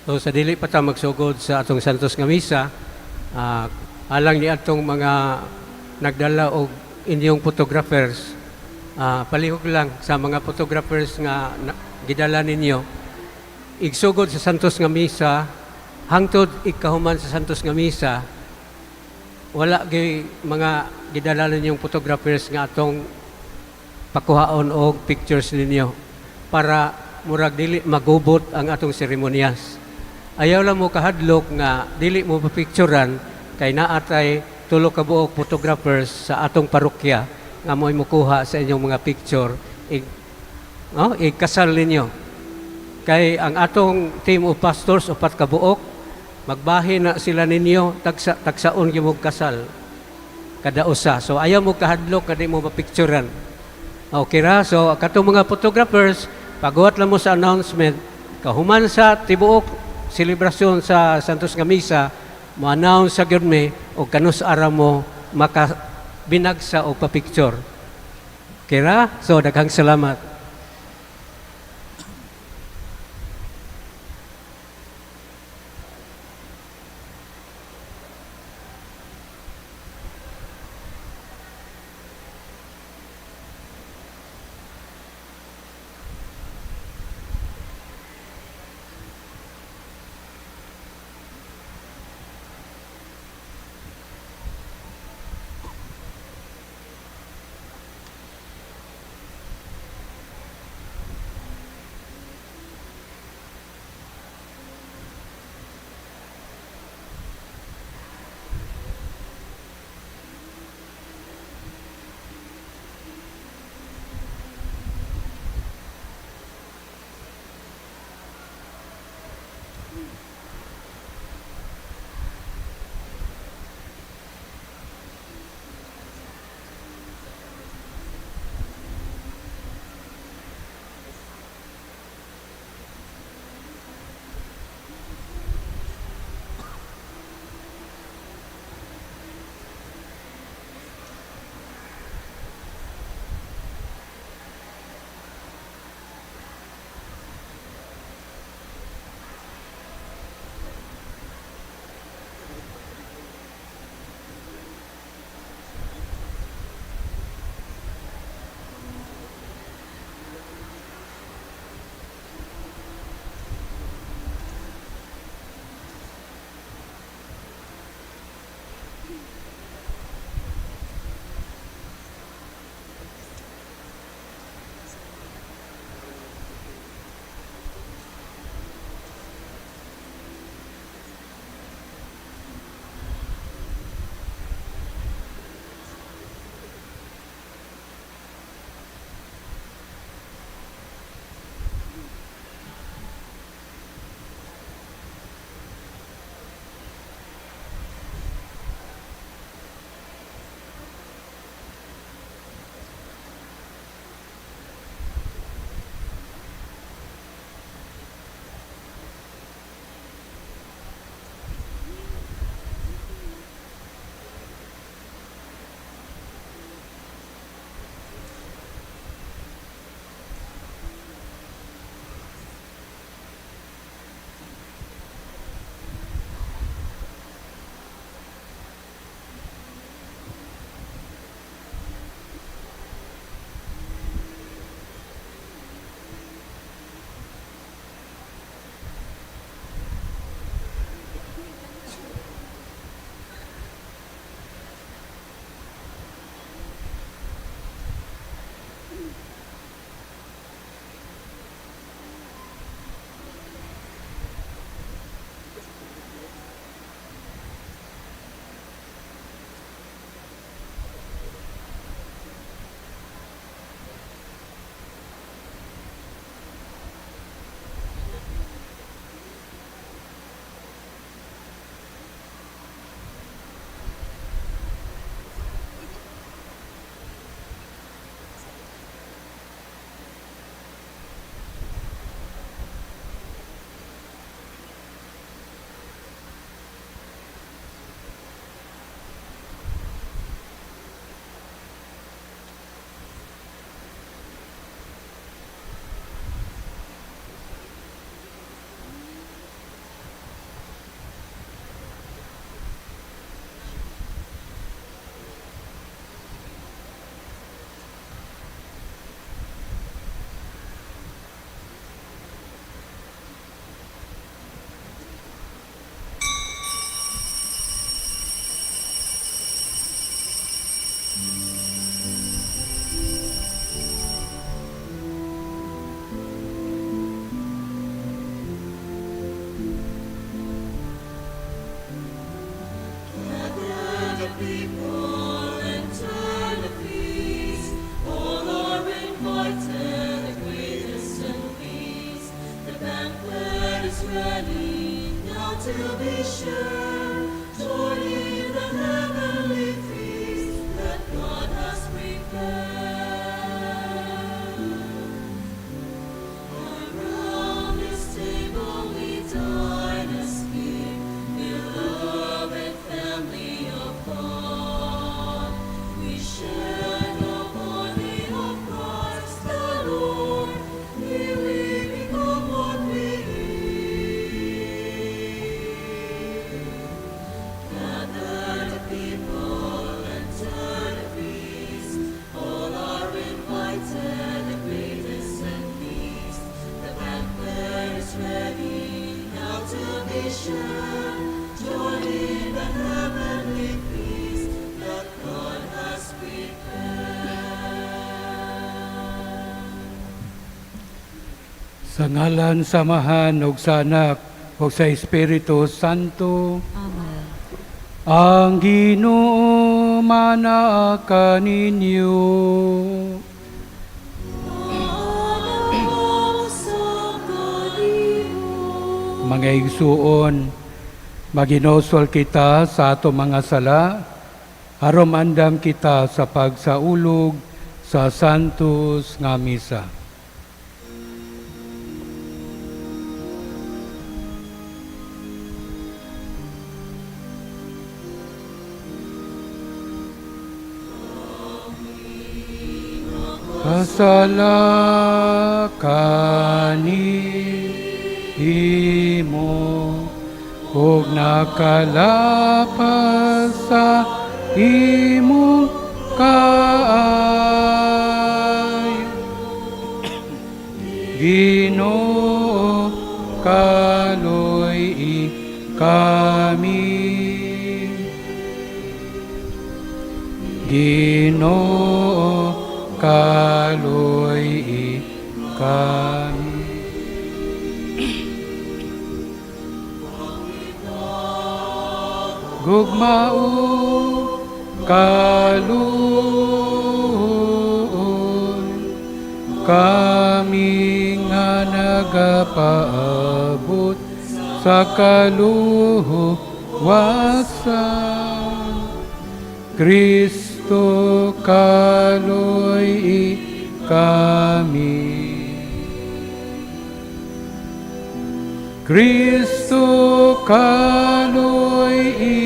So sa dili pa ta magsugod sa atong Santos nga Misa, alang ni atong mga nagdala og inyong photographers, palihog lang sa mga photographers nga gidala ninyo. Igsugod sa Santos nga Misa, hangtod ikahuman sa Santos nga Misa, wala gyud mga gidala ninyong photographers nga atong pakuhaon og pictures ninyo para murag dili magubot ang atong seremonyas. Ayaw lang mo kahadlok nga dili mo papicturan kay naatay tulo ka buok photographers sa atong parokya nga mo'y mukuha sa inyong mga picture ig, no, igkasal ninyo. Kay ang atong team of pastors, upat ka buok, magbahin na sila ninyo, tagsa tagsaon gyud mo kasal kada usa. So ayaw mo kahadlok nga di mo mapicturan. Okay ra? So katong mga photographers, paguwat lang mo sa announcement, kahuman sa tibuok selebrasyon sa Santos nga Misa, mo-announce sa gyud mi og kanus ara mo maka binagsa o pa-picture. Okay ra? So daghang salamat. Sa ngalan sa Amahan ug sa Anak ug sa Espiritu Santo. Amen. Ang Ginoo manaa kaninyo. Maanaa sa kanimo. Mga igsuon, maginusol kita sa ato mga sala, aron maandam kita sa pagsaulog sa Santos nga Misa. Kasala imo ug nakalapas sa imong kaayo. Ginoo, kaluy-i kami. Ginoo, kaluy-i kami. Gugma ug kaluoy, kami nga nagapaabot sa kaluwasan. Kristo, kaluy-i kami. Kristo, kaluy-i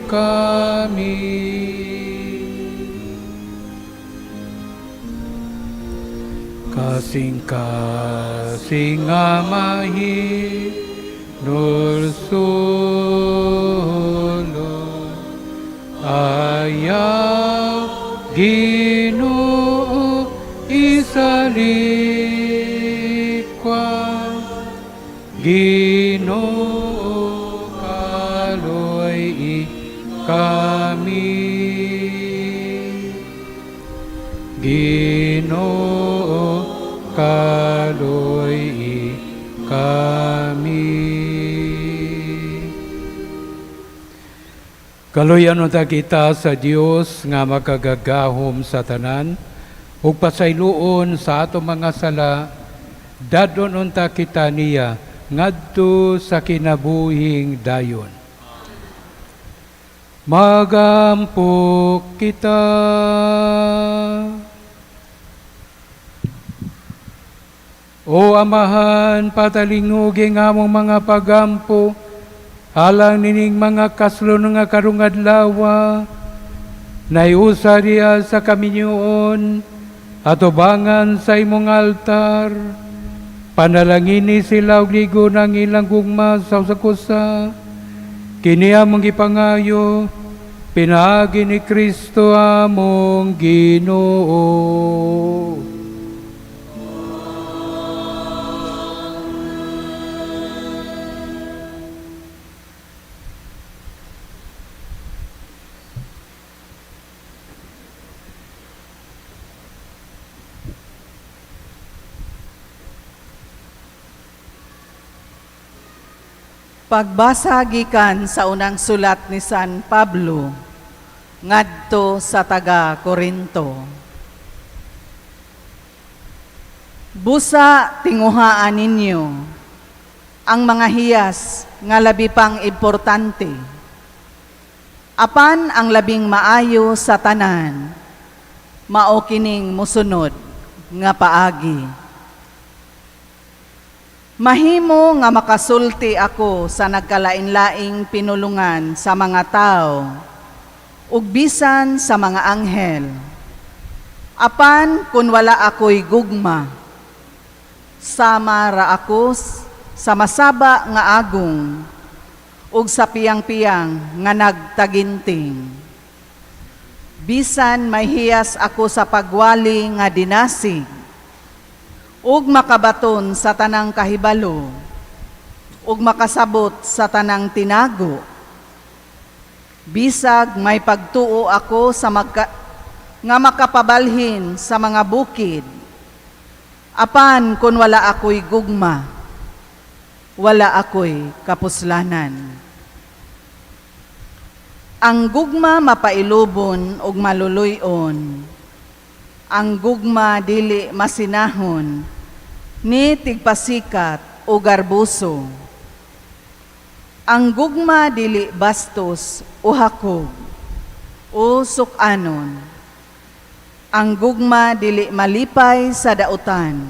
kami. Kasing-kasing nga mahinulsolon, ayaw, Ginoo, isalikway. Ginoo, kaluy-i kami. Ginoo, kaluy-i kami. Kaluyan unta kita sa Dios nga makagagahom sa tanan ug pasayloon sa atong mga sala, dadon unta kita niya ngadto sa kinabuhing dayon. Magampo kita. O Amahan, patalingugi nga among mga pagampo alang nining mga kaslon nga karong adlaw, naiusa diha sa kaminyoon atubangan sa imong altar. Panalangini sila og ligo ng ilang gugma sa usa. Kini among gipangayo pinaagi ni Kristo among Ginoo. Pagbasa gikan sa unang sulat ni San Pablo ngadto sa taga Korinto. Busa tinguhaan ninyo ang mga hiyas nga labi pang importante. Apan ang labing maayo sa tanan, mao kining musunod nga paagi. Mahimo nga makasulti ako sa nagkalain-laing pinulungan sa mga tao ug bisan sa mga anghel. Apan kun wala ako'y gugma, sama ra ako sa masaba nga agong ug sa piyang-piyang nga nagtaginting. Bisan may hiyas ako sa pagwali nga dinasig ug makabaton sa tanang kahibalo ug makasabot sa tanang tinago. Bisag may pagtuo ako sa nga makapabalhin sa mga bukid, Apan kung wala ako'y gugma, wala ako'y kapuslanan. Ang gugma mapailubon ug maluluy-on. Ang gugma dili masinahon, ni tigpasikat o garbuso. Ang gugma dili bastos o hakog o sukanon. Ang gugma dili malipay sa dautan,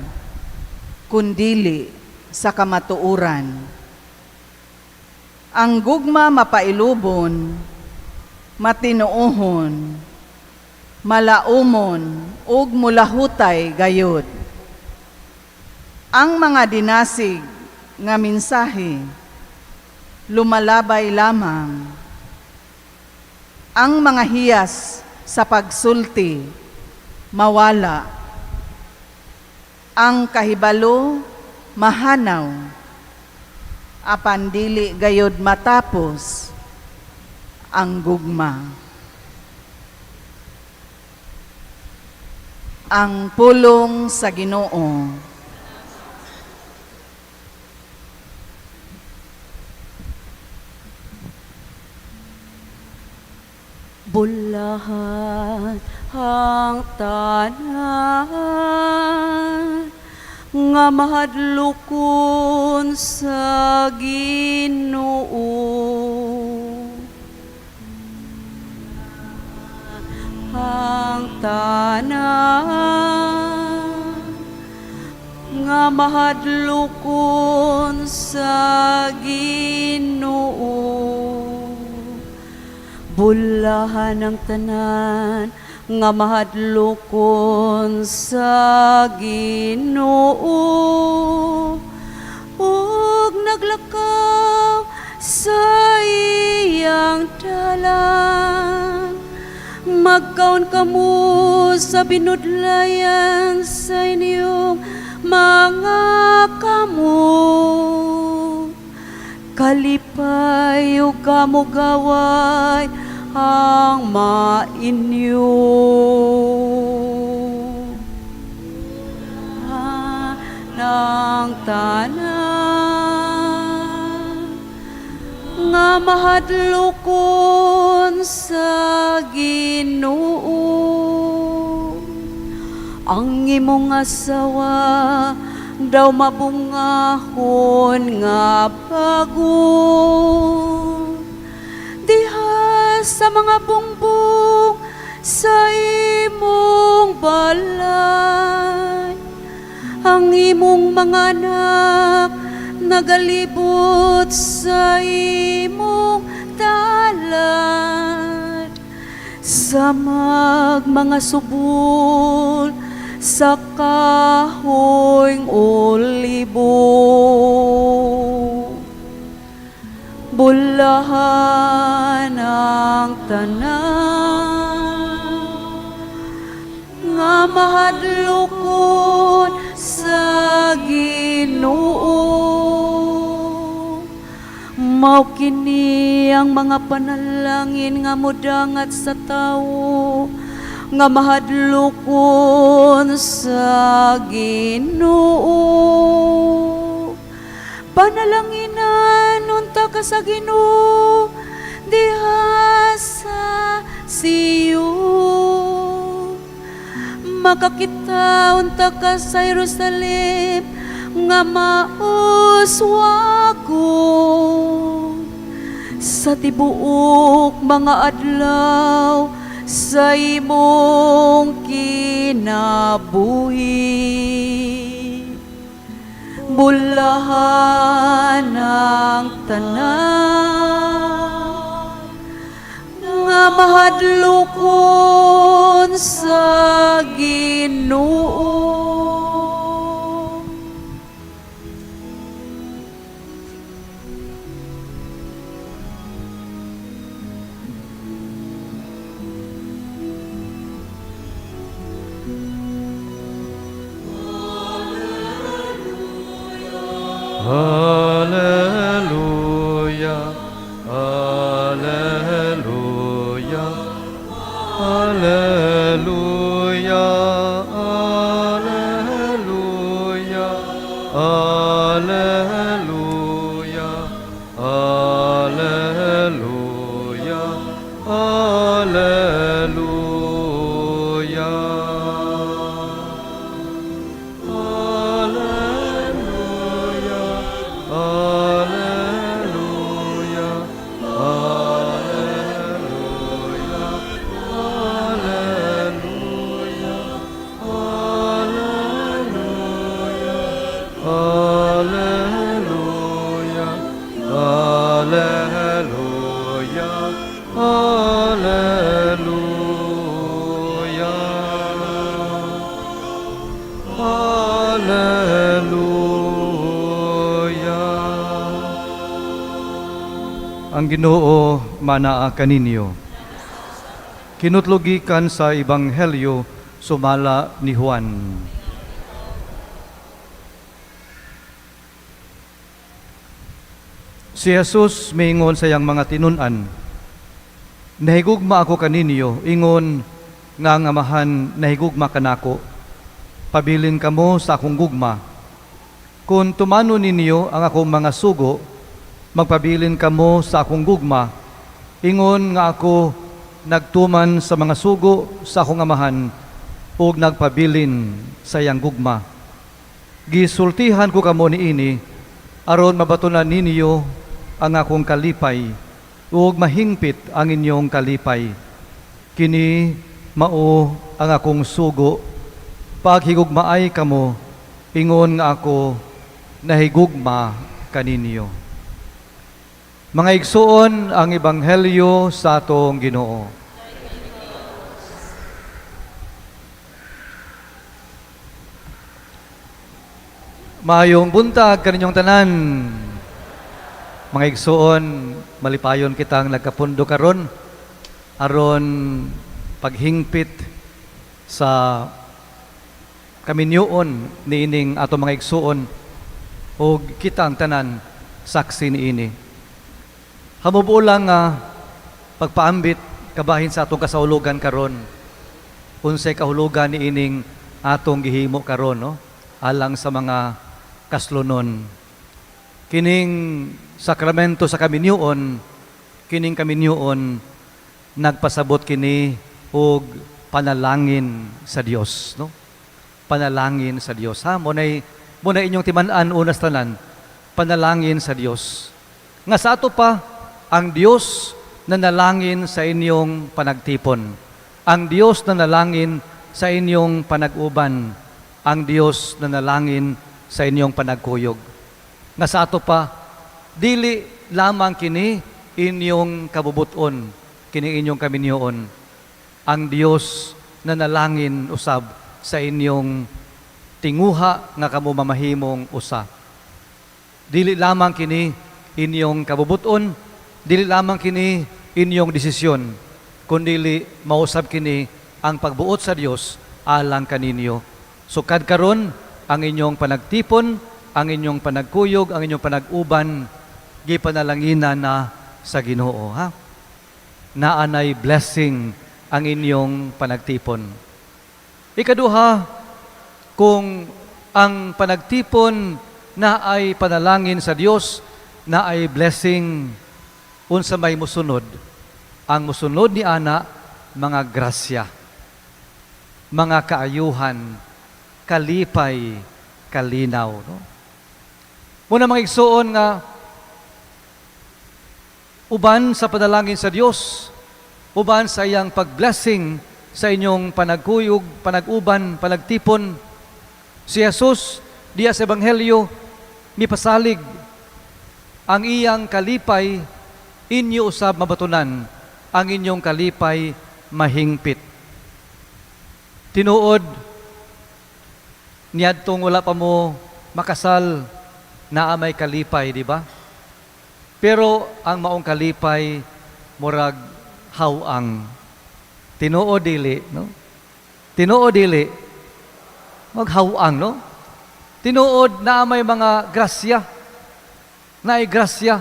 kundili sa kamatuoran. Ang gugma mapailubon, matinuohon, malaumon ug mulahutay gayod. Ang mga dinasig nga mensahe lumalabay lamang. Ang mga hiyas sa pagsulti mawala. Ang kahibalo mahanaw. Apan dili gayod matapos ang gugma. Ang pulong sa Ginoo. Bulahan ang tanan nga mahadlokon sa Ginoo. Ang tanan nga mahadlokon sa Ginoo. Bulahan ang tanan nga mahadlokon sa Ginoo ug naglakaw sa iyang dalan. Magkaon kamo sa binudlayan sa inyong mga kamot. Kalipay ug kamugaway ang mainyo. Ng tanan nga mahadlokon sa Ginoo. Ang imong asawa daw mabungahon nga bago diha sa mga bungbong sa imong balay. Ang imong mga anak nagalibot sa imong talad, samag mga subol sa kahoyng olibo. Bulahan ang tanan nga mahadlokon sa Ginoo. Mao kini ang mga panalangin nga modangat sa tawo nga mahadlokon sa Ginoo. Panalanginan unta ka sa Ginoo diha sa Sion. Makakita unta ka sa Jerusalem nga mauswagon sa tibuok mga adlaw sa imong kinabuhi. Bulahan ang tanan nga mahadlokon sa Ginoo. Alleluia, Alleluia, Alleluia, Alleluia. Ang Ginoo manaa kaninyo. Kinutlo gikan sa Ebanghelyo sumala ni Juan. Si Jesus miingon sa iyang mga tinun-an, "Nahigugma ako kaninyo, ingon nga ang Amahan nahigugma kanako. Pabilin kamo sa akong gugma. Kung tumano ninyo ang akong mga sugo, magpabilin kamo sa akong gugma, ingon nga ako nagtuman sa mga sugo sa akong Amahan ug nagpabilin sa iyang gugma. Gisultihan ko kamo niini aron mabatunan ninyo ang akong kalipay ug mahingpit ang inyong kalipay. Kini mao ang akong sugo, paghigugmaay kamo, ingon nga ako nahigugma kaninyo." Mga igsuon, ang ebanghelyo sa atong Ginoo. Maayong buntag kaninyong tanan. Mga igsuon, malipayon kitang nagkapundo karon aron paghingpit sa kaminyoon niining ato mga igsuon ug kita ang tanan saksi niini. Hamubo lang nga pagpaambit kabahin sa atong kasaulugan karon. Unsay kahulugan niining atong gihimo karon, no? Alang sa mga kaslonon. Kining sakramento sa kaminyoon, kining kaminyoon nagpasabot kini og panalangin sa Dios, no? Panalangin sa Dios. Ha, mo nay inyong timan-an unas tanan, panalangin sa Dios. Nga sa ato pa ang Dios nanalangin sa inyong panagtipon. Ang Dios nanalangin sa inyong panag-uban. Ang Dios nanalangin sa inyong panagkuyog. Nga sa ato pa, dili lamang kini inyong kabubuton, kini inyong kaminyoon. Ang Dios nanalangin usab sa inyong tinguha nga kamo mamahimong usa. Dili lamang kini inyong kabubuton, dili lamang kini inyong desisyon, kundili mausab kini ang pagbuot sa Dios alang kaninyo. Sukad karon ang inyong panagtipon, ang inyong panagkuyog, ang inyong panag-uban, gipanalanginan na sa Ginoo, ha? Naanay blessing ang inyong panagtipon. Ikaduha, kung ang panagtipon na ay panalangin sa Dios, na ay blessing, unsa may musunod? Ang musunod ni ana, mga grasya, mga kaayuhan, kalipay, kalinaw, no? Muna mga igsuon nga uban sa panalangin sa Dios, uban sa iyang pagblessing sa inyong panagkuyog, panag-uban, panagtipon, si Jesus diya sa Ebanghelyo mipasalig ang iyang kalipay inyo usab mabatunan, ang inyong kalipay mahingpit. Tinuod, niadtong wala pa mo makasal, naa may kalipay, di ba? Pero ang maong kalipay murag hawang. Tinuod dili, no? Tinuod dili maghawang, no? Tinuod naa may mga grasya. Naay grasya,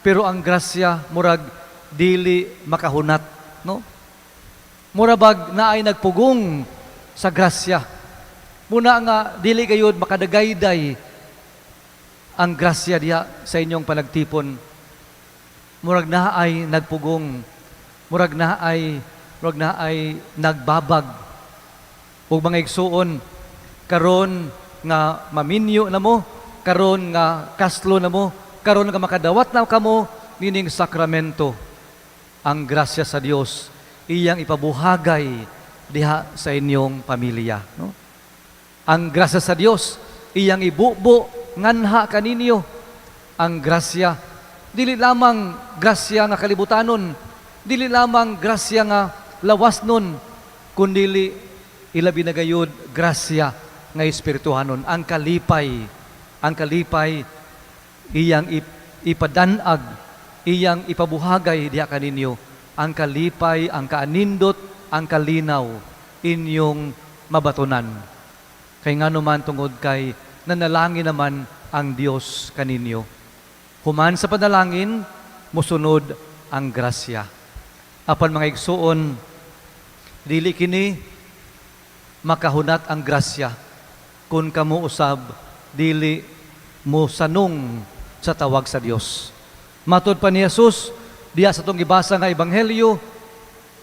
pero ang grasya murag dili makahunat, no? Murabag naay nagpugong sa grasya. Muna nga dili gayud makadagayday ang grasya diha sa inyong panagtipon. Murag naay nagpugong, murag naay nagbabag. Ug mga igsuon, karon nga maminyo na mo, karon nga kaslo na mo, karon nga makadawat na kamo nining sakramento, ang grasya sa Dios iyang ipabuhagay diha sa inyong pamilya, no? Ang grasya sa Dios iyang ibubo nganha kaninyo. Ang grasya dili lamang grasya nga kalibutanon, dili lamang grasya nga lawasnon, kundili ilabi na gayud grasya nga espirituhanon. Ang kalipay iyang ipadanag iyang ipabuhagay diha kaninyo, ang kalipay, ang kaanindot, ang kalinaw inyong mabatunan. Kay ngano man, tungod kay nanalangin naman ang Dios kaninyo. Human sa panalangin, musunod ang grasya. Apan, mga igsuon, dili kini makahunat ang grasya kung kamo usab dili mo sanong sa tawag sa Dios. Matod pa ni Jesus diya sa atong gibasa nga ebanghelyo,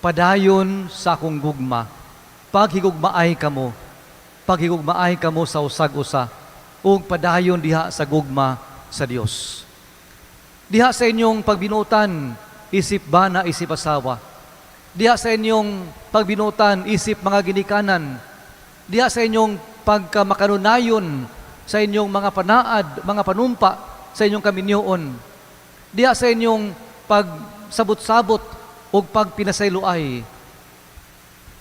"Padayon sa akong gugma. Paghigugmaay kamo, paghigugmaay kamo sa usag-usa, ug padayon diha sa gugma sa Dios." Diha sa inyong pagbinutan, isip bana, isip asawa. Diha sa inyong pagbinutan, isip mga ginikanan. Diha sa inyong pagkamakanunayon, sa inyong mga panaad, mga panumpa, sa inyong kaminyoon. Diha sa inyong pagsabot-sabot ug pagpinasayloay.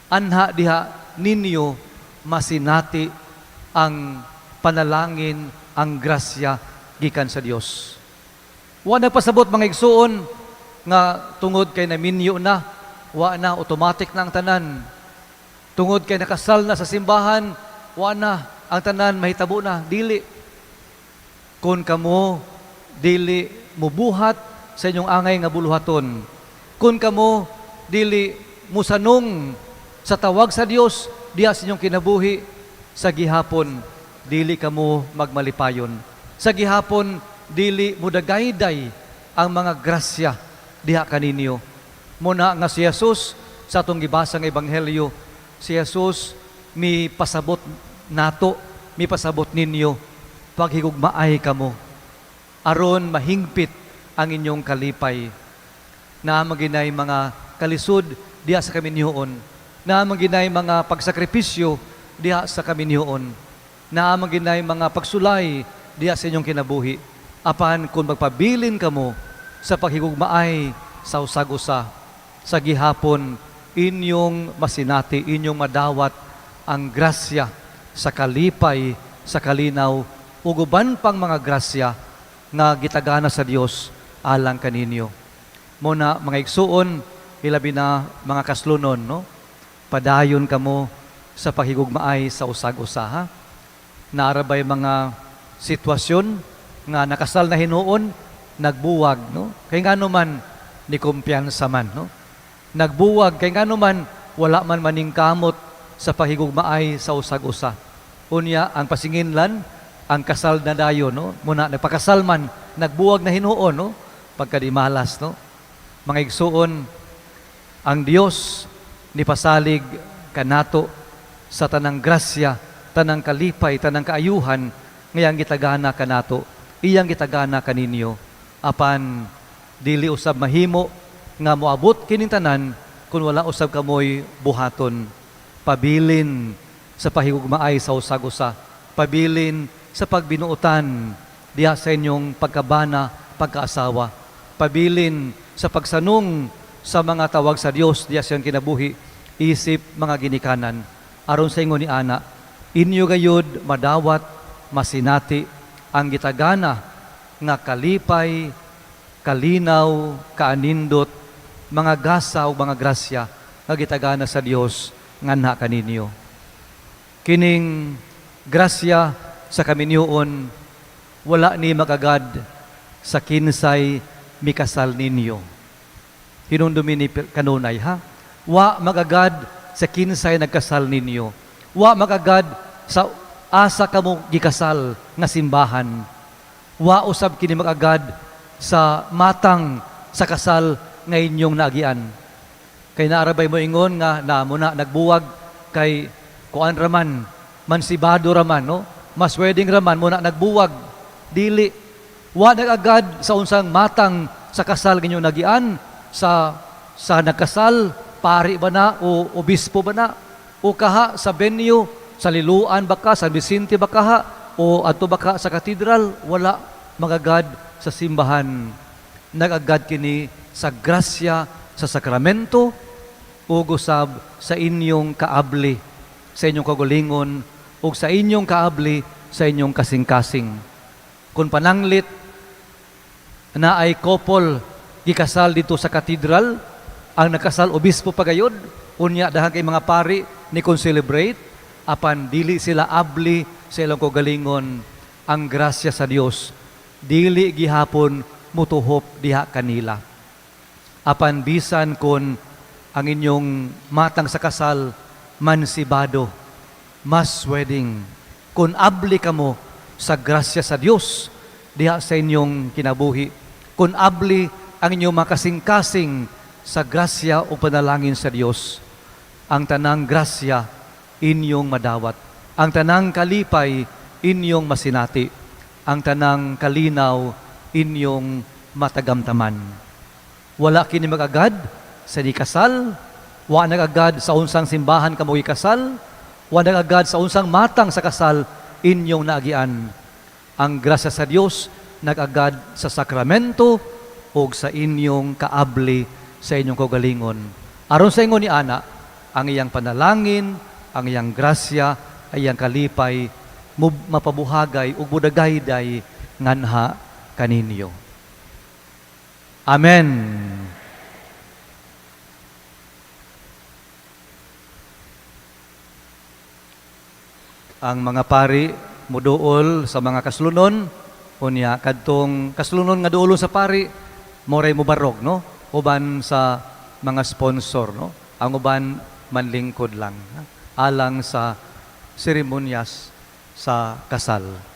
Anha diha ninyo masinati ang panalangin, ang grasya gikan sa Dios. Wa nagpasabot, mga igsuon, nga tungod kay naminyo na, wa na, automatic na ang tanan. Tungod kay nakasal na sa simbahan, wa na, ang tanan mahitabo na. Dili. Kung kamo dili mubuhat sa inyong angay nga buluhaton, kung kamo dili musanong sa tawag sa Dios diha sa inyong kinabuhi, sa gihapon dili kamo magmalipayon. Sa gihapon dili mudagayday ang mga grasya diha kaninyo. Muna nga si Jesus sa atong gibasa nga ebanghelyo, si Jesus mi pasabot nato, mi pasabot ninyo, paghigugmaay kamo aron mahingpit ang inyong kalipay. Naa man ginay mga kalisod diha sa kaminyoon. Naa man ginay mga pagsakripisyo diha sa kaminyoon. Naa man ginay mga pagsulay diha sa inyong kinabuhi. Apan kung magpabilin kamo sa paghigugmaay sa usag-usa, sa gihapon inyong masinati, inyong madawat ang grasya sa kalipay, sa kalinaw, ug uban pang mga grasya nga gitagana sa Dios alang kaninyo. Muna, mga igsuon, ilabi na mga kaslunon, no? Padayon kamo sa paghigugmaay sa usag-usa, ha? Naa ra bay mga sitwasyon nga nakasal na hinuon, nagbuwag, no? Kay ngano man, ni kumpiyansa man, no? Nagbuwag kay ngano man, wala man maningkamot sa paghigugmaay sa usag-usa. Unya ang pasinginlan, ang kasal na dayon, no? Muna nagpakasal man, nagbuwag na hinuon, no? Pagkadimalas, no? Mga igsuon, ang Dios ni pasalig kanato sa tanang grasya, tanang kalipay, tanang kaayuhan ngayang gitagana kanato, iyang gitagana kaninyo. Apan dili usab mahimo nga moabot kining tanan kung wala usab kamoy buhaton. Pabilin sa pahigugmaay sa usag-usa, pabilin sa pagbinuotan diha sa inyong pagkabana, pagkaasawa, pabilin sa pagsanong sa mga tawag sa Dios diha sa inyong kinabuhi, isip mga ginikanan. Aron sa ingon ni ana, inyo gayud madawat, masinati ang gitagana nga kalipay, kalinaw, kaanindot, mga gasa ug mga grasya nga gitagana sa Dios nganha kaninyo. Kining grasya sa kaminyoon, wala ni makagad sa kinsay mikasal ninyo. Hinumdumi ni kanunay, ha? Wa magagad sa kinsay nagkasal ninyo. Wa magagad sa asa kamo gikasal nga simbahan. Wa usab kini magagad sa matang sa kasal nga inyong naagian. Kay naa ra bay mo ingon nga na mo na nagbuwag kay kuan raman, mansibado raman, no? Mass wedding raman, mo na nagbuwag. Dili. Wa nagagad sa unsang matang sa kasal inyong nagian, sa nagkasal, pari ba na o obispo ba na o kaha sa venue, sa Liloan ba ka, San Vicente ba kaha o adto ba ka sa katedral, wala magagad sa simbahan. Nagagad kini sa grasya sa sakramento ug usab sa inyong kaabli sa inyong kagulingon ug sa inyong kaabli sa inyong kasing-kasing. Kung pananglit na ay couple Gikasal dito sa katedral, ang nakasal obispo pagayod, unya daghan kay mga pari ni celebrate, apan dili sila abli sa ilang kaugalingon. Ang grasya sa Dios dili gihapon mutuhop diha kanila. Apan bisan kon ang inyong matang sa kasal mansibado, mass wedding, kung abli kamo sa grasya sa Dios diha sa inyong kinabuhi, kung abli ang inyong makasing-kasing sa grasya o panalangin sa Dios, ang tanang grasya inyong madawat, ang tanang kalipay inyong masinati, ang tanang kalinaw inyong matagamtaman. Wala kini mag-agad sa di kasal, wa nag-agad sa unsang simbahan kamo ikasal, wa nag-agad sa unsang matang sa kasal inyong naagian. Ang grasya sa Dios nag-agad sa sakramento ug sa inyong kaabli sa inyong kaugalingon. Aron sa ingon ni ana, ang iyang panalangin, ang iyang grasya, ang iyang kalipay, mapabuhagay ug mudagayday nganha kaninyo. Amen. Ang mga pari muduol sa mga kaslunon, unya kadtong kaslunon nga duolon sa pari, moray mubarog, no? Uban sa mga sponsor, no? Ang uban manlingkod lang, ha? Alang sa seremonyas sa kasal.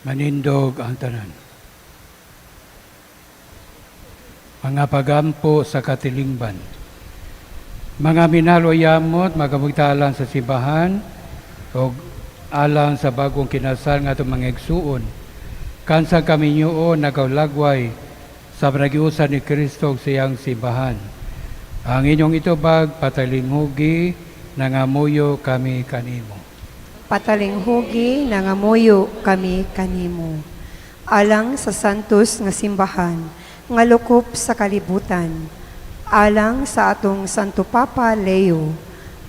Manindog ang tanan. Mga pagampo sa katilingban. Mga minahal o yamot, magabugtalan sa simbahan o alang sa bagong kinasal nga atong mga igsuon. Kansang kaminyuon nagawlagway sa panagiusan ni Kristo ug siyang simbahan. Ang inyong itubag patalinghugi, nangamuyo kami kanimo. Patalinghugi, nangamuyo kami kanimo. Alang sa santos nga simbahan, nga lukop sa kalibutan. Alang sa atong Santo Papa Leo,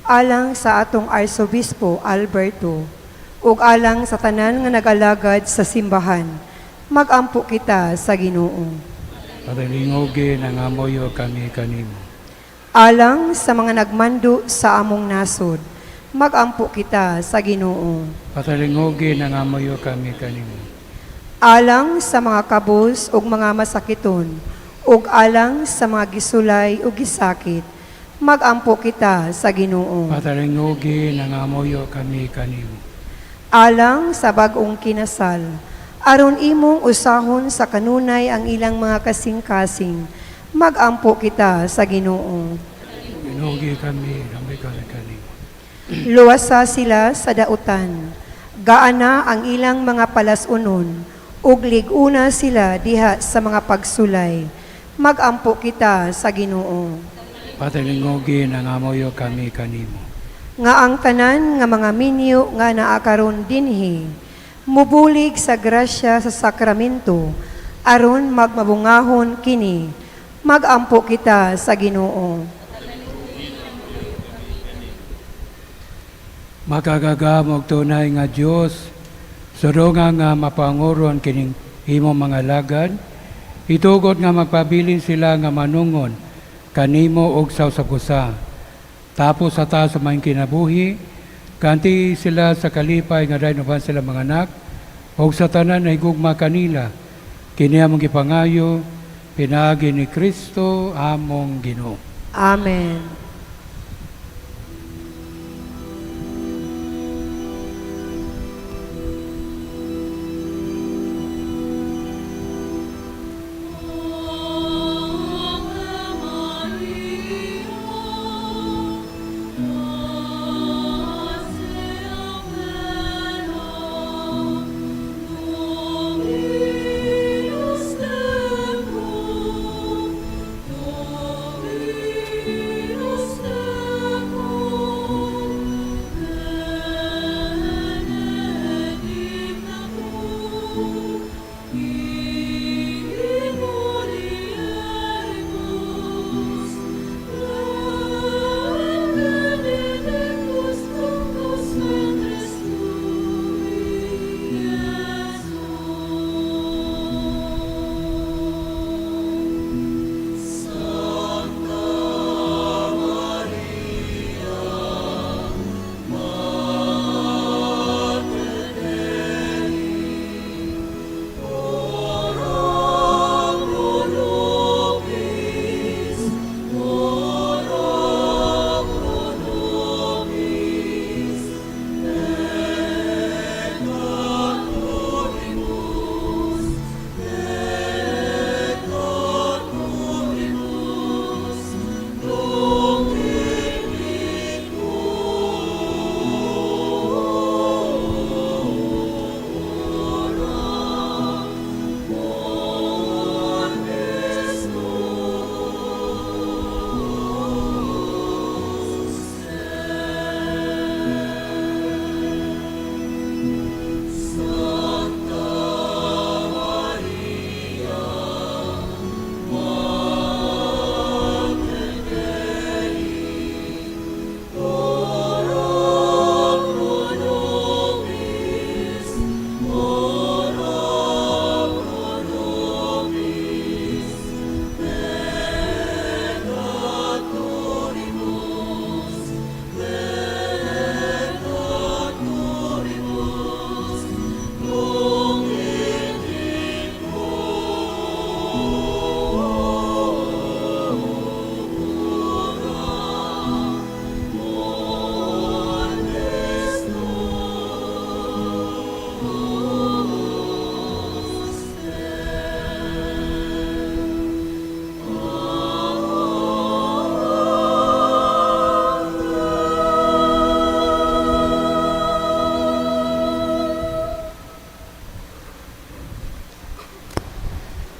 alang sa atong Arsobispo Alberto, ug alang sa tanan nga nag-alagad sa simbahan, magampo kita sa Ginoo. Patalinghugi, nangamuyo kami kanimo. Alang sa mga nagmando sa among nasod, magampo kita sa Ginoo. Patalinghugi, nangamuyo kami kanimo. Alang sa mga kabos ug mga masakiton, ug alang sa mga gisulay ug gisakit, magampo kita sa Ginoo. Patalinghugi, nangamuyo kami kanimo. Alang sa bag-ong kinasal, aron imong usahon sa kanunay ang ilang mga kasing-kasing, magampo kita sa Ginoo. Patalinghugi kami, nangamuyo kami kanimo. Luwasa sila sa dautan. Gaana ang ilang mga palasunon, ug lig-una sila diha sa mga pagsulay. Magampo kita sa Ginoo. Patalinghugi, nangamuyo kami kanimo. Nga ang tanan nga mga minyo nga naa karon dinhi, mubulig sa grasya sa sakramento, aron magmabungahon kini. Magampo kita sa Ginoo. Makagagahom ug tunay nga Dios, sudunga nga mapanguron kining imong mga lagad, itugot nga magpabilin sila nga manungon kanimo og sa usa. Tapos sa taas sa mga kinabuhi, kanti sila sa kalipay nga dayon uban sila mga anak, ug sa tanan ay gugma kanila. Kini among gipangayo, pinaagi ni Kristo among Ginoo. Amen. Dominus.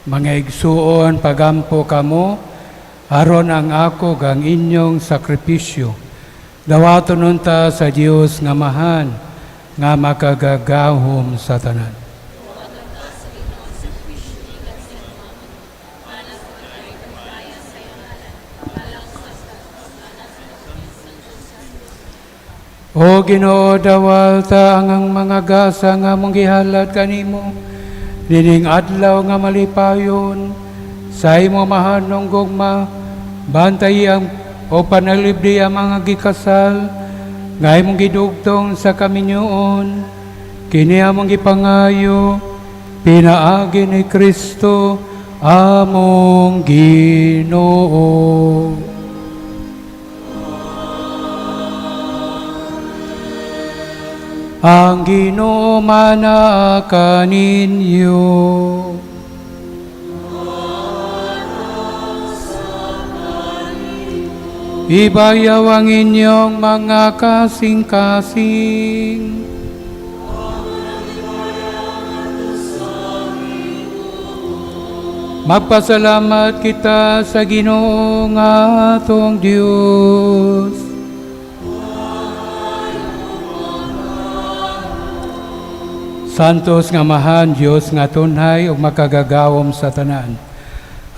Mga igsuon, pagampo kamo, aron ang ako ug ang inyong sakripisyo. Dawaton unta sa Dios nga Amahan, nga makagagahom sa tanan. O Ginoo, dawata ang mga gasa nga among gihalad kanimo nining adlaw nga malipayon sa imong mahanong gugma. Bantay ang o panalipdi ang mga gikasal nga imong gidugtong sa kaminyoon. Kini among gipangayo pinaagi ni Kristo among Ginoo. Ang Ginoo manaa kaninyo. Ibayaw ang inyong mga kasing-kasing. Magpasalamat kita sa Ginoo nga atong Dios. Santos nga Amahan, Dios nga tunhay ug makagagahom sa tanan.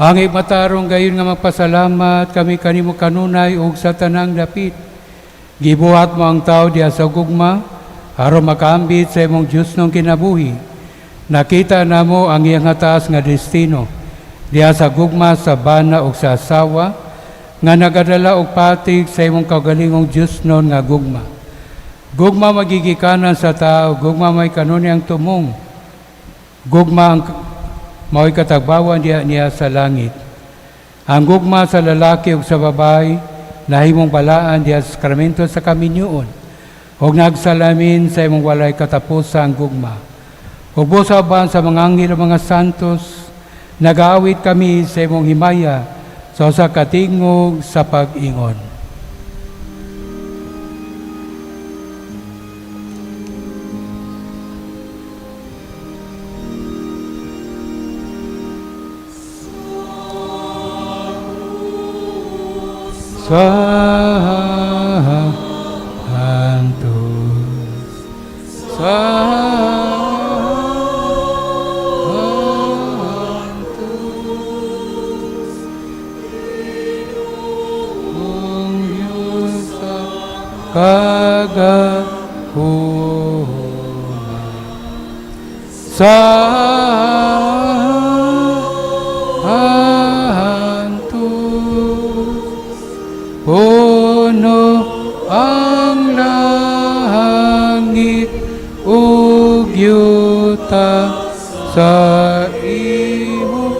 Angay matarong gayon nga magpasalamat kami kanimo kanunay ug sa tanang dapit. Gibuhat mo ang tao diha sa gugma aron makaambit sa imong Dios nung kinabuhi. Nakita namo ang iyang taas nga destino diha sa gugma sa bana ug sa asawa nga nagadala og patig sa imong kaugalingong Dios non nga gugma. Gugma magigikanan sa tao, gugma may kanunayang tumong. Gugma ang mao'y katagbawan diha niya sa langit. Ang gugma sa lalaki ug sa babae nahimong balaan diha sa sakramento sa kaminyoon ug nagsalamin sa imong walay katapusang gugma. Ug busa uban sa mga anghel ug mga santos, nagaawit kami sa imong himaya sa usa ka tingog sa pag-ingon. Santos, Santos, Ginoong Diyos sa kagahuman. Santos, puno ang langit ug yuta sa imong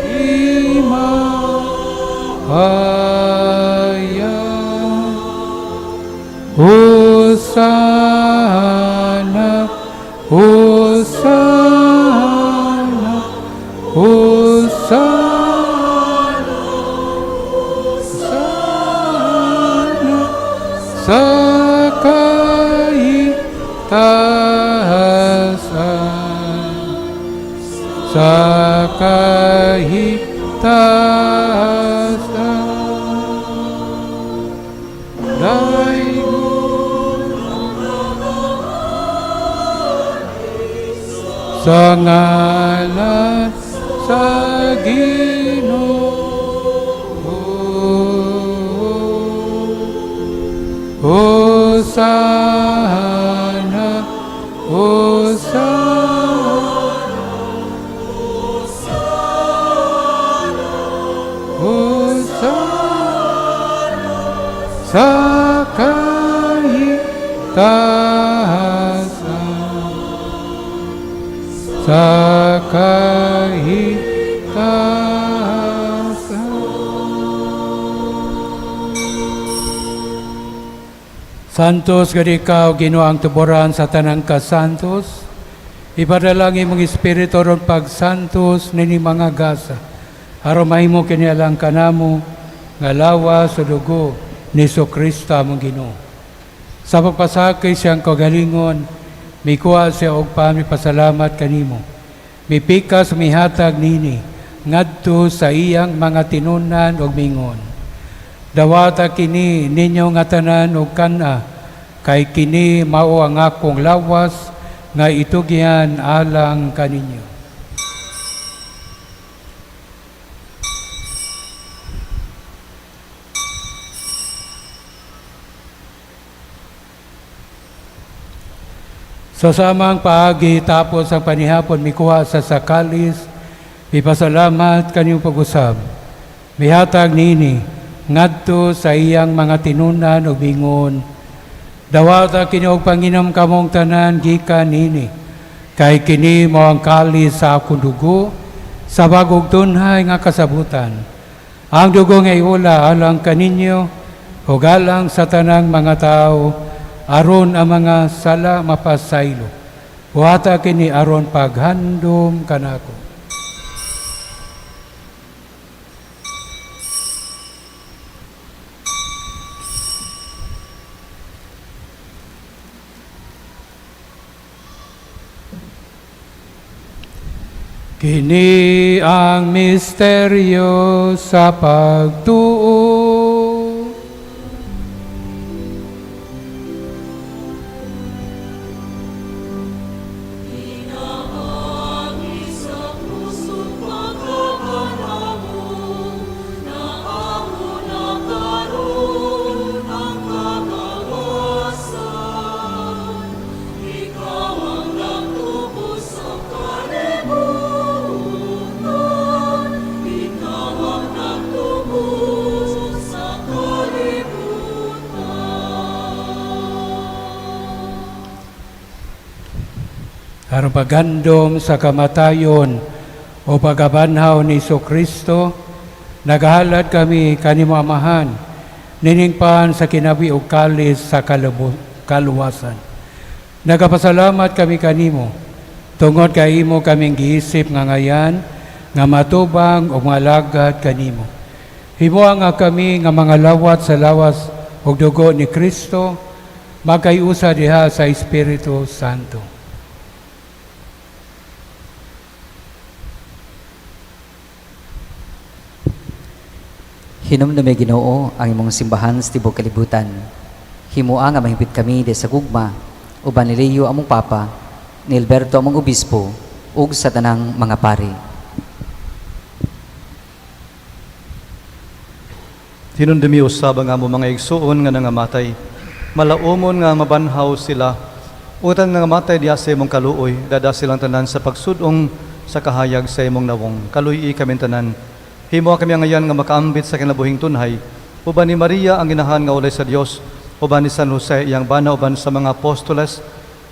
himaya. Hosana, Hosana, Hosana, Hosana sa kahitasan, sa kahitasan. Daygon sa ngalan sa Ginoo. Hosana, Hosana, Hosana sa kahitasan, sa kahitasan. Santos gani ikaw, Ginoo, ang tuboran sa tanang kasantos. Ipadala ang imong Espiritu aron pagsantos nini mga gasa, aron mahimo kini alang kanamo nga lawas ug dugo ni Kristo among Ginoo. Sa pagpasakay sa iyang kaugalingon, mikuha siya og pan, mipasalamat kanimo. Mipikas, mihatag nini. ngadto sa iyang mga tinunan ug mingon, "Dawata kini ninyo nga tanan og kana, kay kini mao ang akong lawas nga itugyan alang kaninyo." Sa samang paagi, tapos ang panihapon, mikuha sa kalis, mipasalamat kaniyong pag-usab. Mihatag nini ngadto sa iyang mga tinunan ug mingon, "Dawata kini og panginom kamong tanan gikan nini, kay kini mao ang kalis sa akong dugo sa bagong tunhay nga kasabutan. Ang dugo nga iula alang kaninyo ug alang sa tanang mga tao aron ang mga sala mapasaylo. Buhata kini aron paghandom kanako." Kini ang misteryo sa pagtuo. Sa puso pagkapanabong, naamo na karon ang kagawasan. Ikaw ang nagtubos sa kalibutan, Ikaw ang nagtubos sa kalibutan. Aron paghandom sa kamatayon o pagkabanhaw ni Kristo, nagahalad kami kanimo, Amahan, nining pan sa kinabuhi ug kalis sa kaluwasan. Nagapasalamat kami kanimo tungod kay imo kaming giisip nga ngayan nga matubang ug malagad kanimo. Himoa nga kami nga mga lawat sa lawas ug dugo ni Kristo magkayusa diha sa Espiritu Santo. Hinumdumi, Ginoo, ang imong simbahan sa tibuok kalibutan. Himoa nga mahingpit kami sa gugma uban ni Leo among Papa, ni Alberto among obispo, ug sa tanang mga pari. Hinumdumi usab ang among mga igsuon nga nangamatay. Malaumon nga mabanhaw sila. Ug tanang nangamatay diha sa imong kaluoy, dada silang tanan sa pagsudong sa kahayag sa imong nawong. Kaluy-i kami tanan. Himoa kami ngayon nga makaambit sa kinabuhing tunhay. Uban ni Maria ang inahan nga ulay sa Dios, uban ni San Jose iyang bana, uban sa mga apostoles,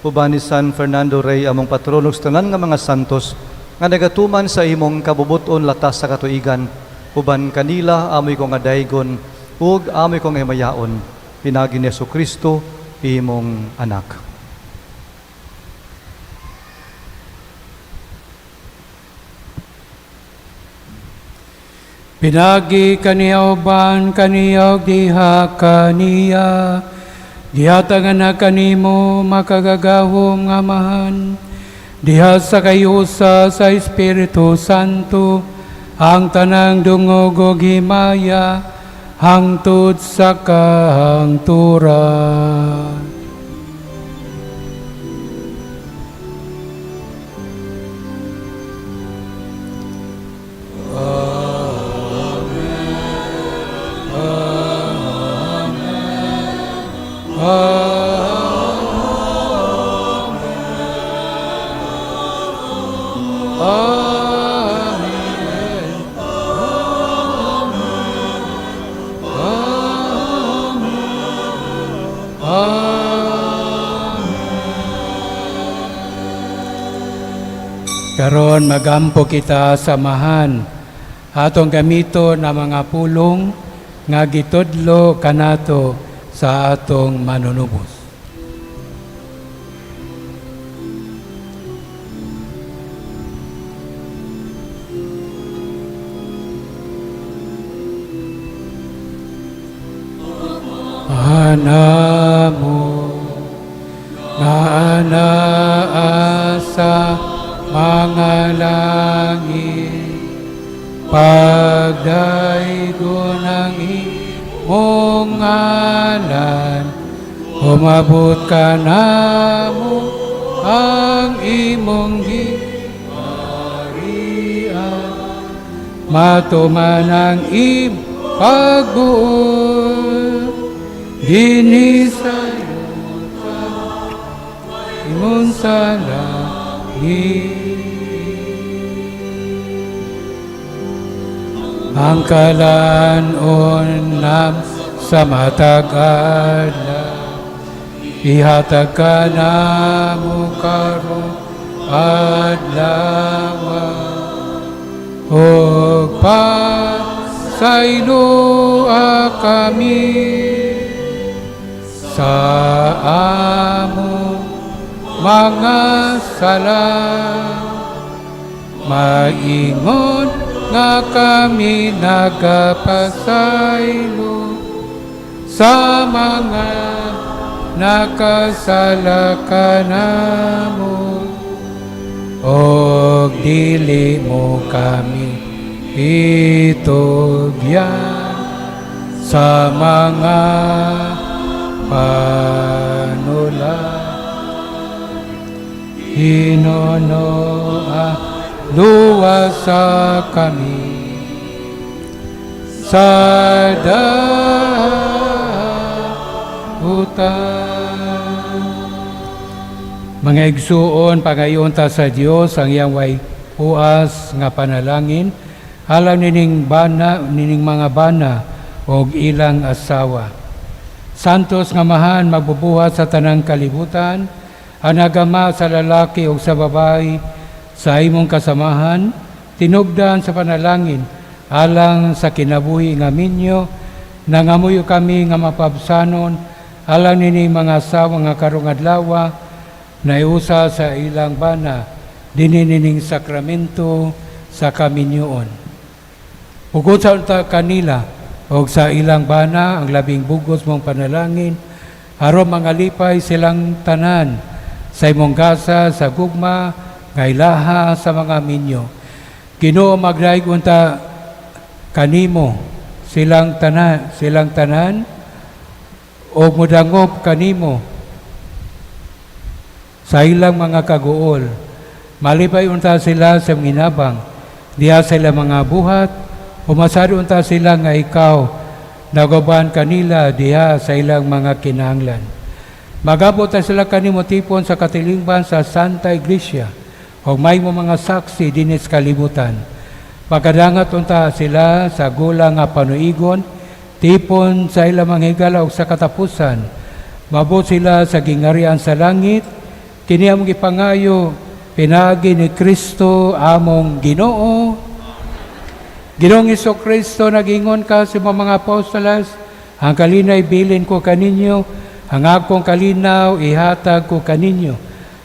uban ni San Fernando Rey among patrono ug sa tanan nga mga santos nga nagatuman sa imong kabubuton latas sa katuigan. Uban kanila amoy ko nga daygon ug amoy ko nga himayaon pinaagi ni Kristo, imong anak. Pinaagi kaniya, uban kaniya ug diha kaniya, gihatag na kanimo, makagagahom nga Amahan, diha sa kayusa sa Espiritu Santo, ang tanang dungog ug himaya hangtod sa kahangturan. Amen. Amen. Amen. Karon magampo kita sa Amahan. Atong gamiton ang mga pulong nga gitudlo kanato sa atong manunubos. Amahan amon nga anaa sa mga langit. Umabot kanamo ang imong gingharian. Matuman ang imong pagbuot dinhi sa yuta ingon sa langit. Ang kalan-on nam sa matag adlaw, ihatag kanamo karong adlaw, ug pasayloa kami sa among mga sala, maingon nga kami nagapasaylo sa mga nakasala kanamo, og dili mo kami itugyan sa mga panula. Hinunoa, luwasa kami sa dautan. Mga igsuon, pangayoon ta sa Dios ang iyang way puas nga panalangin alang nining bana, nining mga bana og ilang asawa. Santos nga Amahan, magbubuhat sa tanang kalibutan, ang nagama sa lalaki o sa babae sa imong kasamahan, tinugdan sa panalangin alang sa kinabuhi nga minyo, nangamuyo kami nga mapabsanon alang nini mga asawa nga karong adlaw naiusa sa ilang bana dinhi nining sakramento sa kaminyoon. Bukod sa unta kanila og sa ilang bana ang labing bugos mong panalangin aron mangalipay silang tanan sa imong gasa sa gugma nga ilaha sa mga minyo. Ginoo, magdaig unta kanimo silang tanan og modangop kanimo sa ilang mga kaguol. Malipay unta sila sa minabang diha sa ilang mga buhat, umasado unta sila nga ikaw naguban kanila diha sa ilang mga kinahanglan. Magabot ta sila kanimo tipon sa katilingban sa Santa Iglesia ug may mo mga saksi dinhi sa kalibutan. Pagadangat unta sila sa gula nga panuigon tipon sa ilang mga higala ug sa katapusan mabot sila sa gingharian sa langit. Kini among gipangayo pinaagi ni Kristo among Ginoo. Ginoong Kristo, nagingon ka sa mga apostoles, "Ang kalinaw ibilin ko kaninyo, ang akong kalinaw ihatag ko kaninyo.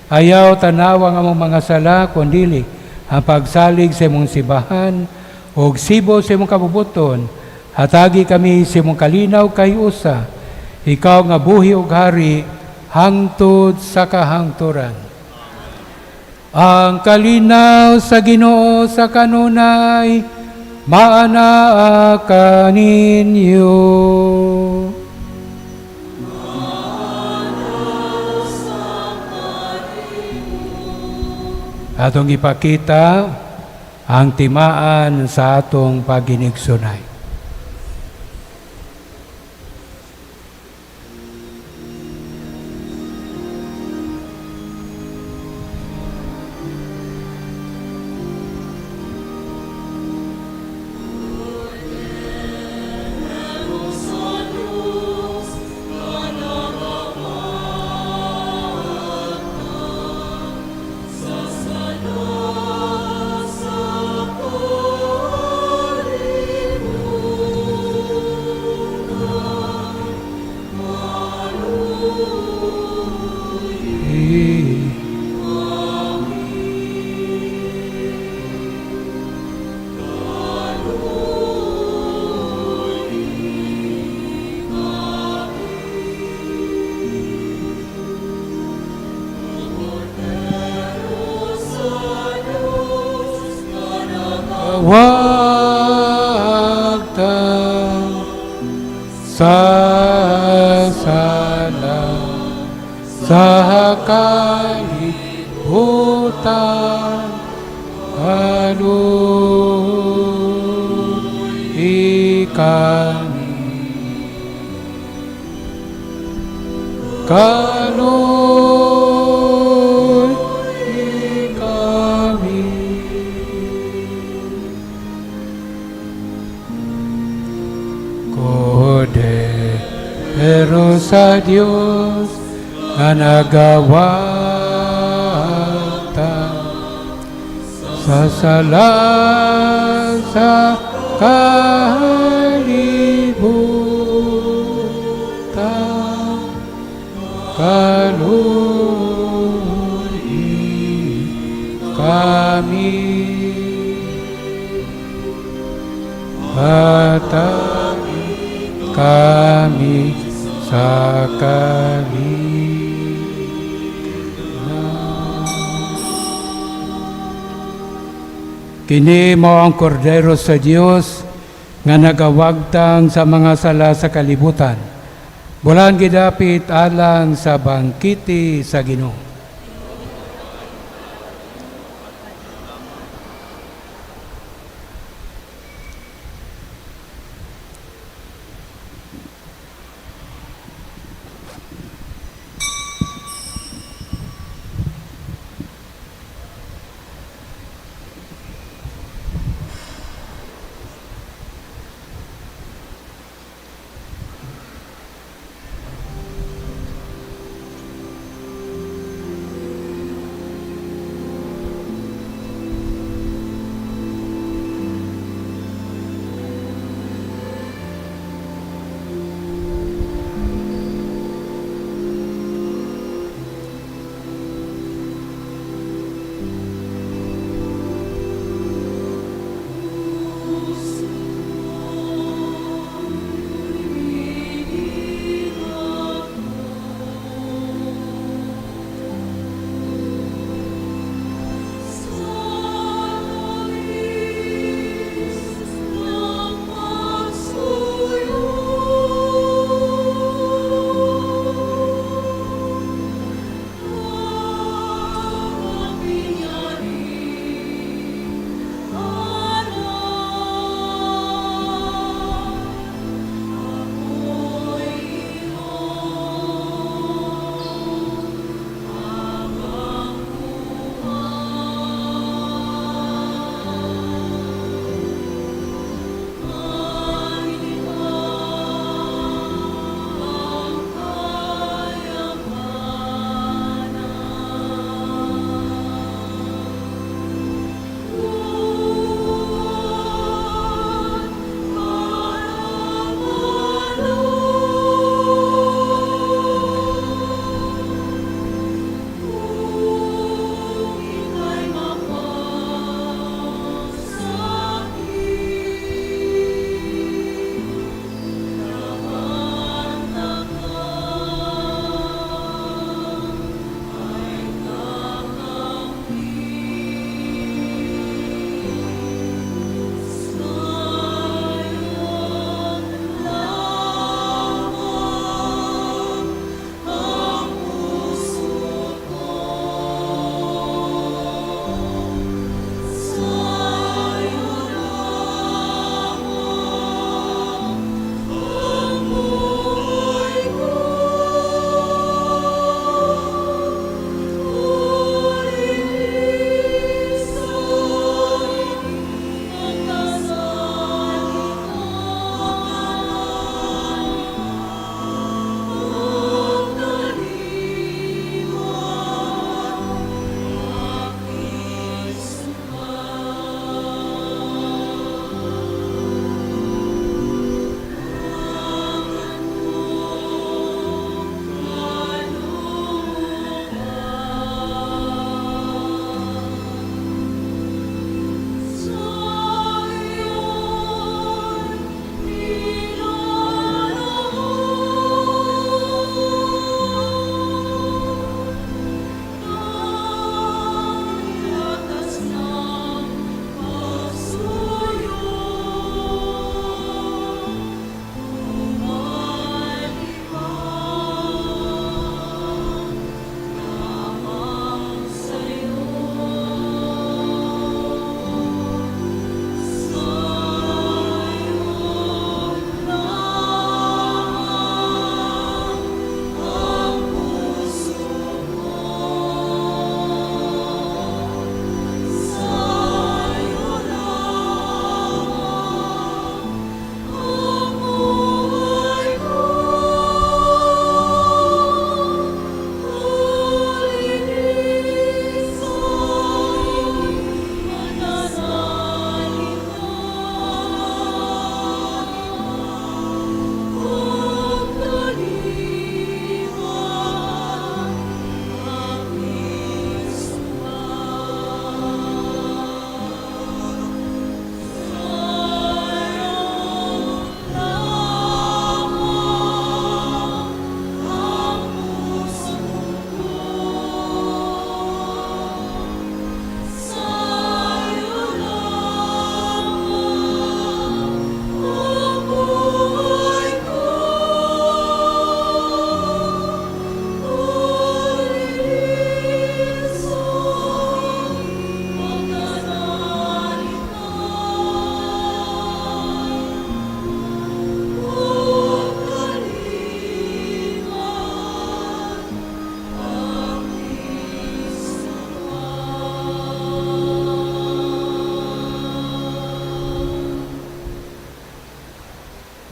Ayaw tanawa ang among mga sala, kundili ang pagsalig sa imong simbahan, ug sibo sa imong kabubuton. Hatagi kami sa imong kalinaw kay usa, ikaw nga buhi ug hari hangtod sa kahangturan." Ang kalinaw sa Ginoo sa kanunay maanaa kaninyo. Atong ipakita ang timaan sa atong paginigsunay. Sa kalibutan. Sa kalibutan, kaluy kami. Kaluy kami. Kordero sa Dios nga nagawagtang sa sala sa kalibutan, kaluy kami. Hatagi kami sa kalina. Kini mao ang kordero sa Dios nga nagawagtang sa mga sala sa kalibutan. Bulan gidapit alang sa bangkiti sa Ginoo.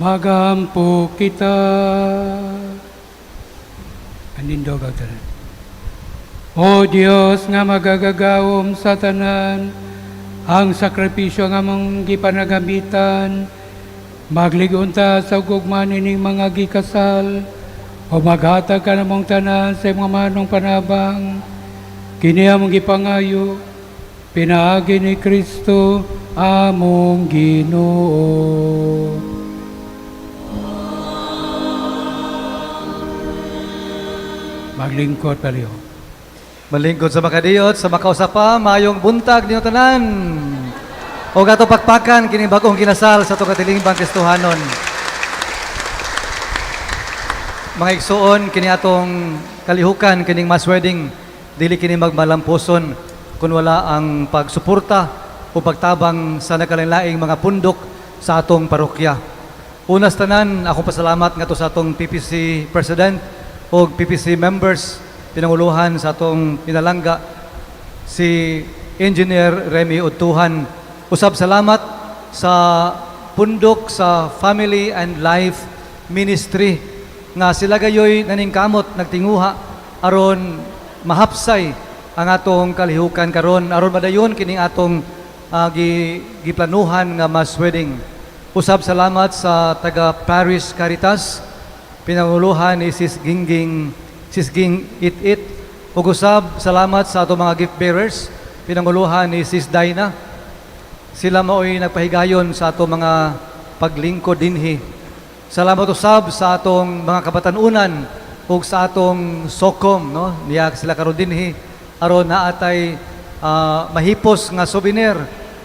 Magampo kita. Manindog ang tanan. O Dios nga makagagahom sa tanan, ang sakripisyo nga among gipanagamitan, maglig-on ta sa gugma nining mga gikasal, o maghatag ka namong tanan sa imong manong panabang, kini among gipangayo, pinaagi ni Kristo among Ginoo. Maglingkod palihog. Malingkod sa makadiyot, sa makausapa, mayong buntag ninyo tanan. O ato pakpakan, kini bagong kinasal sa ato katilingban Kristohanon. Mga igsuon, kini atong kalihukan, kining mass wedding, dili kini magmalampuson kung wala ang pagsuporta o pagtabang sa nakalainlaing mga pundok sa atong parokya. Una sa tanan, akong pasalamat ngadto sa atong PPC President o PPC members, pinanguluhan sa atong pinalangga si Engineer Remy Utuhan. Usab salamat sa pundok sa Family and Life Ministry nga sila gayoy naningkamot nagtinguha aron mahapsay ang atong kalihukan karon, aron madayon kining atong giplanuhan nga mass wedding. Usab salamat sa taga Parish Caritas, pinanguluhan ni Sis Gingging, Sis Ging It It. Ug usab salamat sa atong mga gift bearers, pinanguluhan ni Sis Dinah. Sila maoy nagpahigayon sa atong mga paglingkod dinhi. Salamat usab sa atong mga kabatanunan ug sa atong SOCOM, no? Niya sila karon dinhi aron naatay mahipos nga souvenir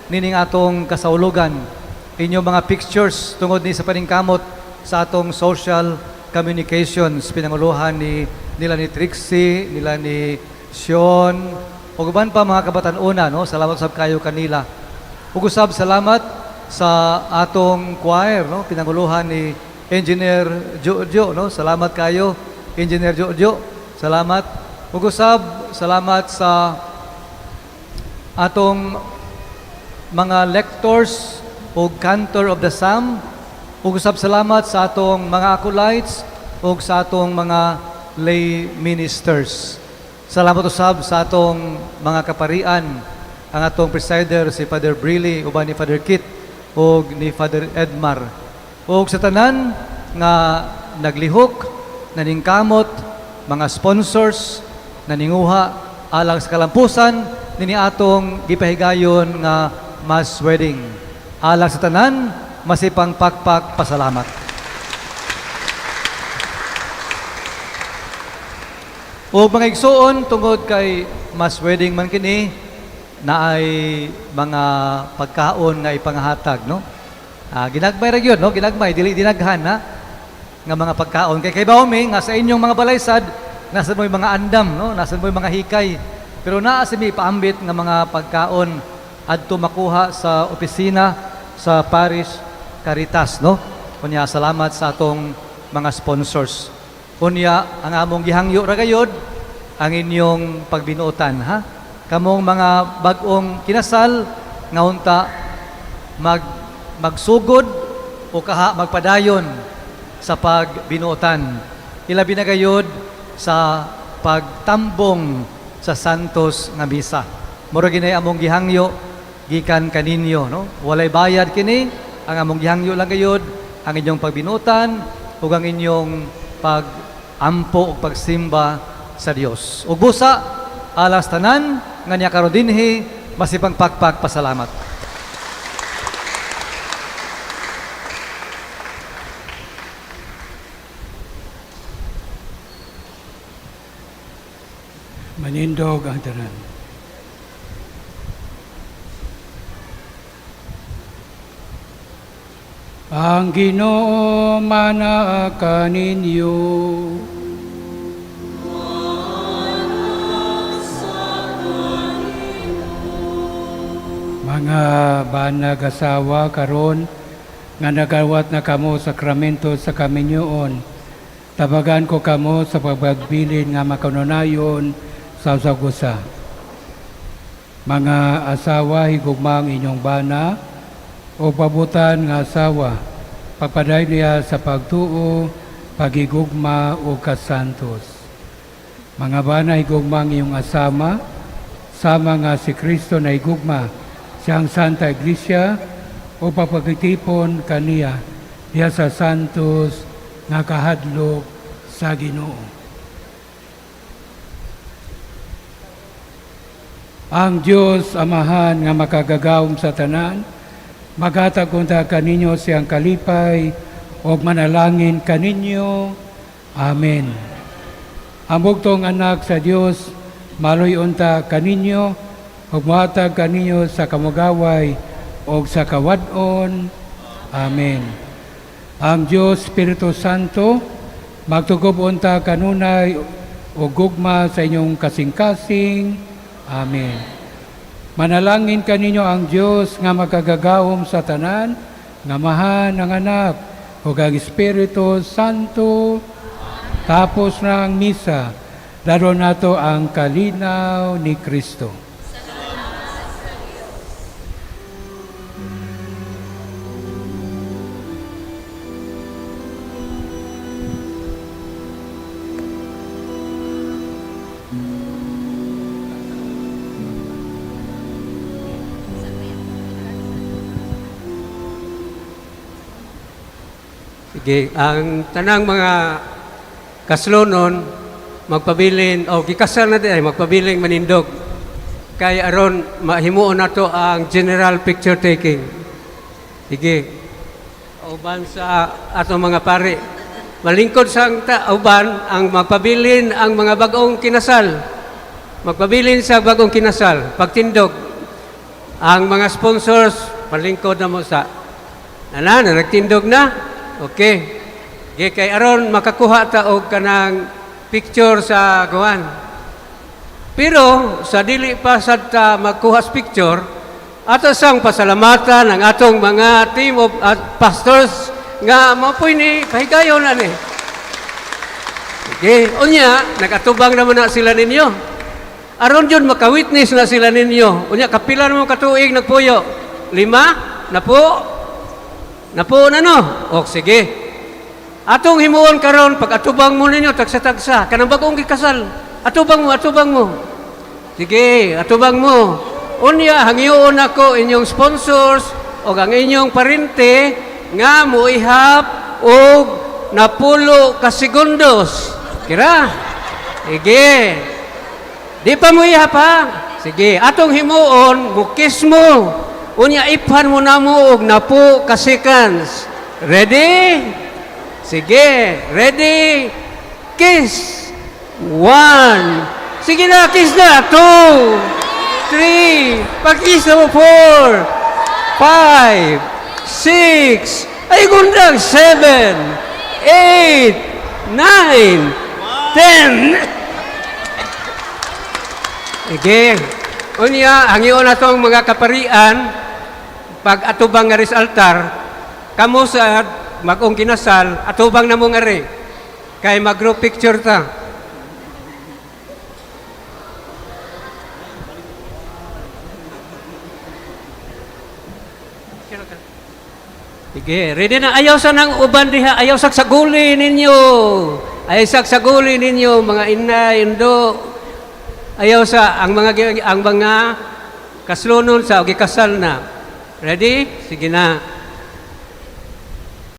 nining atong kasaulugan. Inyong mga pictures tungod ni sa paningkamot sa atong social communications, pinanguluhan ni nila ni Trixie, nila ni Sean, ug uban pa mga kabatan-una, no? Salamat sab kayo kanila. Ug usab salamat sa atong choir, no? Pinanguluhan ni Engineer Jojo, no? Salamat kayo, Engineer Jojo. Salamat. Ug usab salamat sa atong mga lectors ug cantor of the psalm. Ug usab salamat sa atong mga acolytes ug sa atong mga lay ministers. Salamat usab sa atong mga kaparian, ang atong presider si Father Briley uban ni Father Kit ug ni Father Edmar. Ug sa tanan nga naglihok, naningkamot, mga sponsors, naninguha alang sa kalampusan nini atong gipahigayon nga mass wedding. Alang sa tanan, masipang pakpak pasalamat. O mga igsuon, tungod kay mass wedding man kini, naay mga pagkaon nga ipangahatag, no? Ginagmay ra gyud, no? Ginagmay, dili dinaghan ha nga mga pagkaon. Kay kay mi nga sa inyong mga balaysad, nasa mo'y mga andam, no? Nasa mo'y mga hikay. Pero naa sa mi paambit nga mga pagkaon adto makuha sa opisina sa Parish Caritas, no? Unya salamat sa atong mga sponsors. Unya ang among gihangyo ra gayod ang inyong pagbinuotan, ha? Kamong mga bag-ong kinasal nga unta magsugod o kaha magpadayon sa pagbinuotan. Ilabi na gayod sa pagtambong sa Santos nga misa. Mura ginay among gihangyo gikan kaninyo, no? Walay bayad kini, ang among gihangyo lang gayod ang inyong pagbinuotan ug ang inyong pagampo ug pagsimba sa Dios. Ug busa alas tanan nga niya karon dinhi masipang pakpak pasalamat. Manindog ang tanan. Ang Ginoo manaa kaninyo. Mga banag asawa karon nga nagawat na kamo sakramento sa kaminyoon, tabagan ko kamo sa pagpagbilin nga makanunayon sa usa. Mga asawa, higugma ang inyong bana o pabutan nga asawa, Pagpadayon niya sa pagtuo, pagigugma o kasantos. Mga bana, higugma ang iyong asama, sama nga si Kristo na higugma siyang Santa Iglesia o papagtipon kaniya diha sa santos nga kahadlok sa Ginoo. Ang Dios Amahan nga makagagahom sa tanan, maghatag unta kaninyo siyang kalipay ug manalangin kaninyo. Amen. Ang bugtong anak sa Dios maloy unta kaninyo ug mohatag kaninyo sa kamugaway ug sa kawad-on. Amen. Ang Dios Espiritu Santo magtugob unta kanunay ug gugma sa inyong kasing-kasing. Amen. Manalangin kaninyo ang Dios nga makagagahom sa tanan, nga Amahan, ang Anak, ug ang Espiritu Santo. Tapos na ang misa, laro nato ang kalinaw ni Kristo. Sige, ang tanang mga kaslonon magpabilin o gikasal na di ay magpabiling manindog kay aron mahimuon nato ang general picture taking. Sige. Uban sa atong mga pari. Malingkod sang ta uban ang magpabilin ang mga bagong kinasal. Magpabilin sa bagong kinasal, pagtindog. Ang mga sponsors palingkod na mo sa Ana, na nagtindog na. Okay. Ge kay aron makakuha ta og kanang picture sa kuan. Pero sa dili pa sad ta magkuha sa picture, ato sang pasalamatan ang atong mga team of pastors nga mapoy ni pahigayon ani. Okay, unya nagatubang naman na sila ninyo. Aron jud maka-witness na sila ninyo. Unya kapila mo katuig nagpuyo? 5 na po? Napo na no? O sige. Atong himuon karon pag atubang mo ninyo tagsa-tagsa kanang bagong gikasal. Atubang mo, atubang mo. Sige, atubang mo. Unya hangyoon nako inyong sponsors o ang inyong parente nga moihap og 10 ka segundos. Kira? Sige. Di pa mo ihap ha? Sige, atong himuon, mukis mo. Unya iphan mo na mo og 10 ka seconds. Ready? Sige, ready? Kiss. 1. Sige na, kiss na. 2. 3. Pag-kiss na mo, 4. 5. 6. Ay, gundang. 7. 8. 9. 10. Sige. Unya, hangyoon na tong mga kaparian, pag atubang nga sa altar, kamo sa mag-ong kinasal, atubang na mo nga rin. Kay mag-group picture ta. Sige, ready na. Ayaw sa nang uban diha, ayaw sagsaguli ninyo. Ayaw sagsaguli ninyo, mga inay, indo. Ayaw sa ang mga kaslonon sa gikasal na. Ready? Sige na.